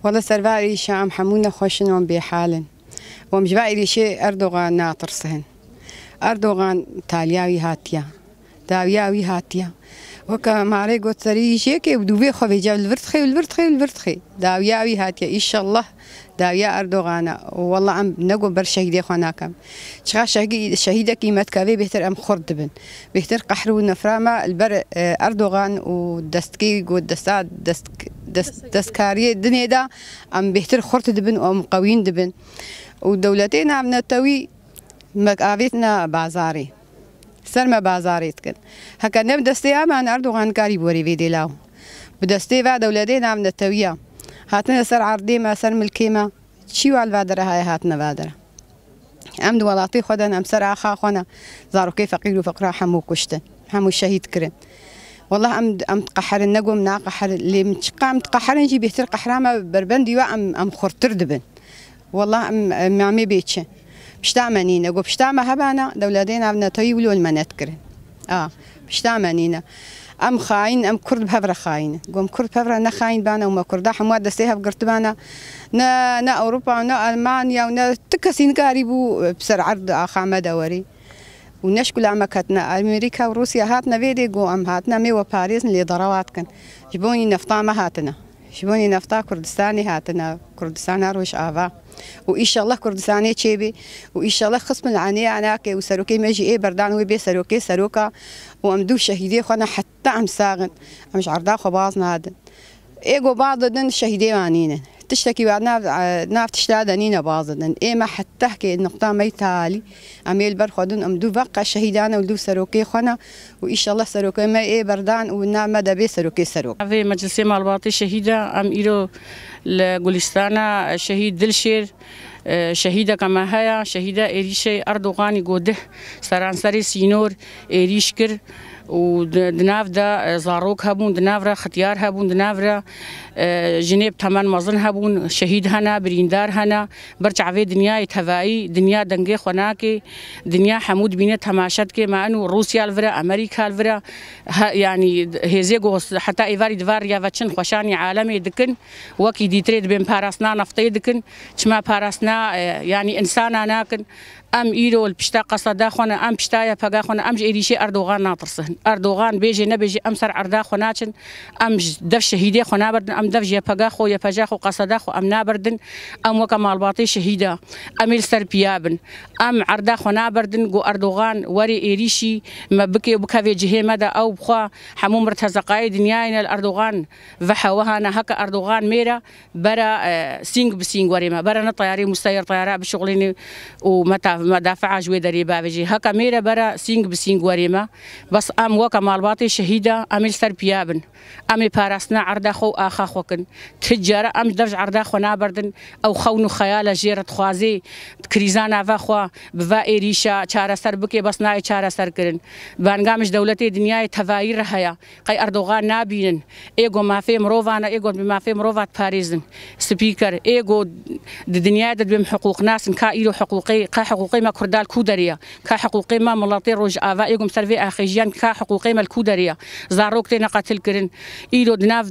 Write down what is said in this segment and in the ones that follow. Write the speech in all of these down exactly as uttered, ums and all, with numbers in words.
Wele ser va êrîşa em hemû nexweş in û em bêhal in. Û em ji va êrîşê Erdogan natirsin. Erdogan taliya wî hatiye. Dawiya wî hatiye. Weke marê got serî jêkê û dûvê xwe vêca li vir dixê û li vir dixê û li vir dixê. Dawiya wî hatiye. Înşallah dawiya Erdogan e. Û wele em nego ber şehîdê xwe nakem. Çiqa şehî-, şehîdekî me dikeve bêhtir em xurt dibin. Bêhtir qehr û nefra me li ber, e, Erdogan û destkî ku desta, dest, dest, destkariyê dinê de em bêhtir xurt dibin û em qewîn dibin. Û dewletê navnetewî me avêtine bazarê. Ser me bazarê dikin. Heke ne bi destê ya me Erdogan nikarî bi werê vê dê law. Bi destê ve dewletê navnetewiya. Hatine ser erdê me, ser milkê me. Çi wa li va dere heye hatine va dere. Em di welatê xwe de ne, em ser axa xwe ne. Zarokê feqîr û feqira hemû kuştin. Hemû şehîd kirin. Wallah em, em diqeherin, ne gom naqeherin. Lê min çiqa em diqeherin jî bêhtir qehra me berbendî we em, em xurtir dibin. Wallah em, em, em ê bêçin. Pişta me nîne. Got pişta me hebana, dewletê navnetewî wilo li me nedikirin. A, pişta me nîne. Em xayîn, em Kurd bi hev re xayîn in. Got em Kurd bi hev re ne xayîn bana û me Kurda hemû destê hev girtibana. Ne, ne Ewropa û ne Almanya û ne tu kesî nikarîbû bi ser erd axa me de werî. Û ne ji kula me ketine. Amerîka û Rûsya hatine vê dê, got em hatine, em ê we parêzin, lê derewa dikin. Ji bo nî nefta me hatine. Ji bo nî nefta Kurdistanê hatine, Kurdistana Rojava. Û îşallah Kurdistanê çêbê. Û îşallah xism li enê nake û serokê me jî ê berdan wê bê serokê seroka. Û em dû şehîdê xwe ne heta em sax in. Em ji erda xwe baz nadin. Ê go baz didin, şehîdê wan nînin. Tiştekî wan nav, nav tişta de nîne baz didin. Ê me hetehkê niqta me talî. Em ê li ber xwe din, em dû veqa şehîdan û dû serokê xwe ne. Û îşallah serokê me ê berdan û nav me de bê serokê serok. Evê Meclisê Malbatê Şehîda, em îro li Gulistana Şehîd Dilşêr, e, şehîdeke me heye, şehîda êrîşê Erdoganî ku dih seranserê sînor êrîş kir û di, di nav de, e, zarok hebûn, di nav re xityar hebûn, di nav re, e, jinê bi temen mezin hebûn, şehîd hene, birîndar hene, ber çavê dinyayê tevayî, dinya dengê xwe nake, dinya hemû dibîne temaşe dike, me eno Rûsya li vir e, Amerîka li vir e, he, yanî hêzê ku heta êvarî di va riya ve çin xweşanî alemê dikin, wekî dîtirê dibên parastina neftê dikin, çima parastina, e, yanî însana nakin. Em îro li pişta qeseda xwe ne, em pişta YPG xwe ne, em ji êrîşê Erdogan natirsin. Erdogan bêje nebêje, em ser erda xwe naçin, em ji dev şehîdê xwe naberdin, em dev ji YPG xwe, YPJ xwe, qeseda xwe em naberdin. Em weke malbatê şehîda, em ê li ser piya bin. Em erda xwe naberdin, ku Erdogan werê êrîşî me bike û bikeve cihê me de, ew bi xwe hemû mirtezeqayê dinyayê ne li Erdogan ve hewe hane, heke Erdogan mêre, bera, e, sîng bi sîng werê me. Bera ne teyarê museyir teyara bişuxulînê û meta-, medafea ji wê derê bavêjê. Heke mêre bera sîng bi sîng werê me. Bes em weke malbatê şehîda, em ê li ser piya bin. Em ê parastina erda xwe û axa xwe kin. Ti cara em dev ji erda xwe naberdin. Ew xewn û xeyala jê re dixwazê krîza nava xwe bi va êrîşa çareser bike, bes nayê çareser kirin. Banga min ji dewletê dinyayê tevayî re heye. Qey Erdogan nabînin. Ê ku mafê mirovan e, ê ku bi mafê mirova diparêzin. Spîker, ê ku di dinyayê de dibêm hiqûqnas in, ka îro hiqûqê, ka hiqûqê me Kurda li ku derê ye? Ka hiqûqê me miletê Rojava, ê ku em ser vê axê jiyan, ka hiqûqê me li ku derê ye? Zarok têne qetil kirin. Îro di nav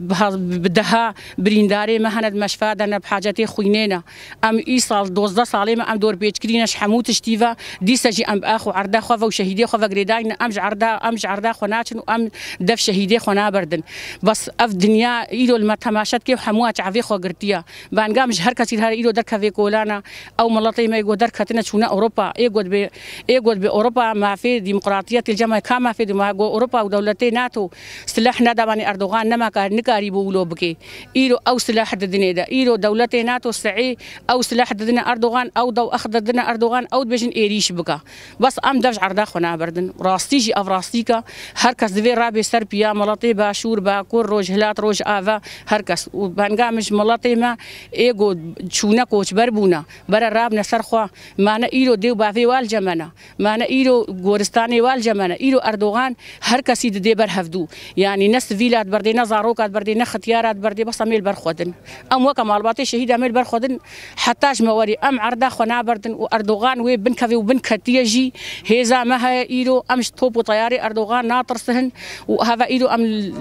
bi ha-, bi deha birîndarê me hene di meşfa de ne, bi hacetê xwînê ne. Em îsal dozdeh salê me em dorpêçkirî ne ji hemû tiştî ve, dîse jî em bi ax û erda xwe ve û şehîdê xwe ve girêdayî ne, em ji erda, em ji erda xwe naçin û em dev şehîdê xwe naberdin. Bes ev dinya îro li me temaşe dike û hemûya çavê xwe girtiye. Banga min ji her kesî re here îro derkevê kolana, ew miletê me ê ku derketine çûne Ewropa, ê ku dibê, ê ku dibê Ewropa mafê demokratiya têlce me, ka mafê dema ku Ewropa û dewletê NATO silah nedabanê Erdogan nema kar, nikarî bû wilo bike. Îro ew silah didinê de. Îro dewletê NATO sehî ew silah didine Erdogan, ew dew ex didine Erdogan, ew dibêjin êrîş bike. Bes em dev ji erda xwe naberdin. Rastî jî ev rastîk e. Her kes divê rabe ser piya miletê Başûr, Bakur, Rojhilat, Rojava, her kes. Û banga min ji miletê me ê ku çûne koçber bûne. Bere rabne ser xwe. Ma Îro dê û bavê wa li cem me ne. Me ne îro goristanê wa li cem me ne. Îro Erdogan her kesî didê ber hevdû. Yanî ne sivîla diberdê, ne zaroka diberdê, ne xetiyara diberdê, bes em ê li ber xwe din. Em weke malbatê şehîd em ê li ber xwe din. Heta ji me werî em erda xwe naberdin û Erdogan wê binkevê û binketiye jî hêza me heye îro. Em ji top û teyarê Erdogan natirsin û heve îro em li,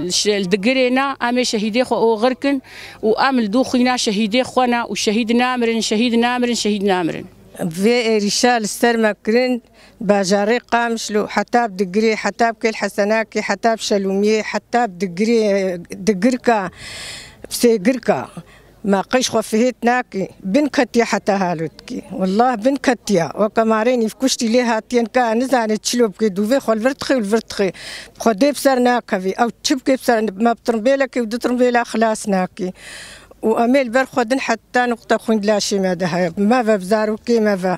li digirê ne, em ê şehîdê xwe oxir kin û em li dû xwîna şehîdê xwe ne û şehîd namirin, şehîd namirin, şehîd namirin. Vê êrîşa li ser me kirin, bajarê Qamişlo, heta bi Digirê, heta bi Kêl Hesenakê, heta bi Şelûmiyê, heta bi Digirê, Digirka, Sêgirka. Me qey ji xwe fihêt nakî. Bin ketiye heta halo dikî. Wallah bin ketiye. Weke marê nîvkuştî lê hatiye, nika nizane çilo bikê, dûvê xwe li vir dixê û li vir dixê. Xwedê bi ser nakevî. Ew çi bikê bi ser, me bi tirmbêlekê û du tirmbêla xilas nakî. Û em ê li ber xwe din heta nuqta xwîn di laşê me de heye. Me ve, bi zarokê me ve.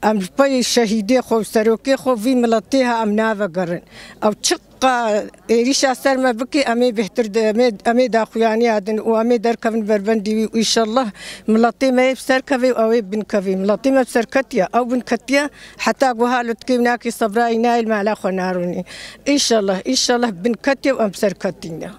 Em li pey şehîdê xwe û serokê xwe vî miletê ha em navegerin. Ew çiqa êrîşa ser me bikî, em ê bêhtir de, em ê, em ê daxuyaniya din û em ê derkevin berbendî wî û înşallah miletê me yê bi ser kevê û ew ê bin kevê. Miletê me bi ser ketiye, ew bin ketiye heta ku ha lutkê û nakê sebrayî nayê li mala xwe narûnî. Înşallah, înşallah bin ketiye û em bi ser ketîne.